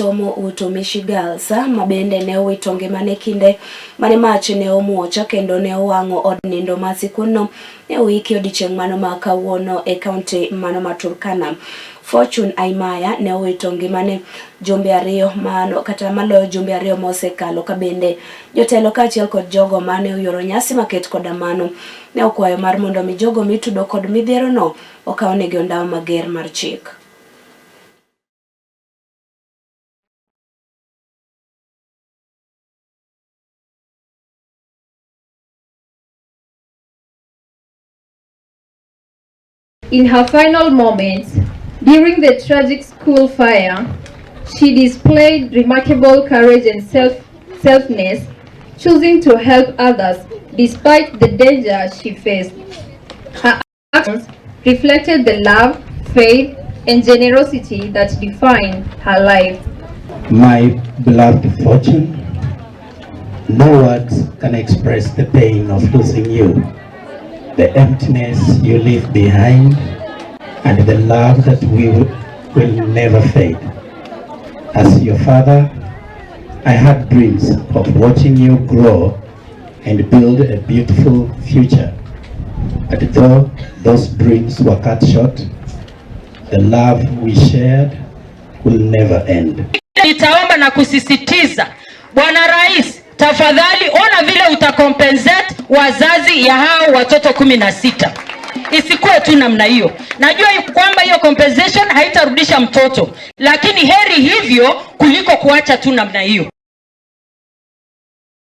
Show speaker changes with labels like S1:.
S1: Somo Utumishi Girls ma bende ne owito ngimane kinde mane mach ne omuoch kendo ne owang'o od nindo ma sikundno ne oiki odiechieng' mano ma kawuono e kaunti mano ma Turkana. Fortune Aimaya ne owito ngimane jumbe ariyo mano kata maloyo jumbe ariyo mosekalo ka bende jotelo kaachiel kod jogo mane oyuoro nyasi maket koda mano ne okwayo mar mondo mi jogo mitudo kod midhierono okawnegi ondamo mager mar chik.
S2: In her final moments, during the tragic school fire, she displayed remarkable courage and selflessness, choosing to help others despite the danger she faced. Her actions reflected the love, faith, and generosity that defined her life.
S3: My beloved Fortune, no words can express the pain of losing you, the emptiness you leave behind, and the love that we will never fade. As your father, I had dreams of watching you grow and build a beautiful future. But though those dreams were cut short, the love we shared will never end.
S4: Nitaomba na kusisitiza Bwana Rais, tafadhali ona vile utacompensate wazazi ya hao watoto 16. Isikuwe tu namna hiyo. Najua kwamba hiyo compensation haitarudisha mtoto, lakini heri hivyo kuliko kuacha tu namna hiyo.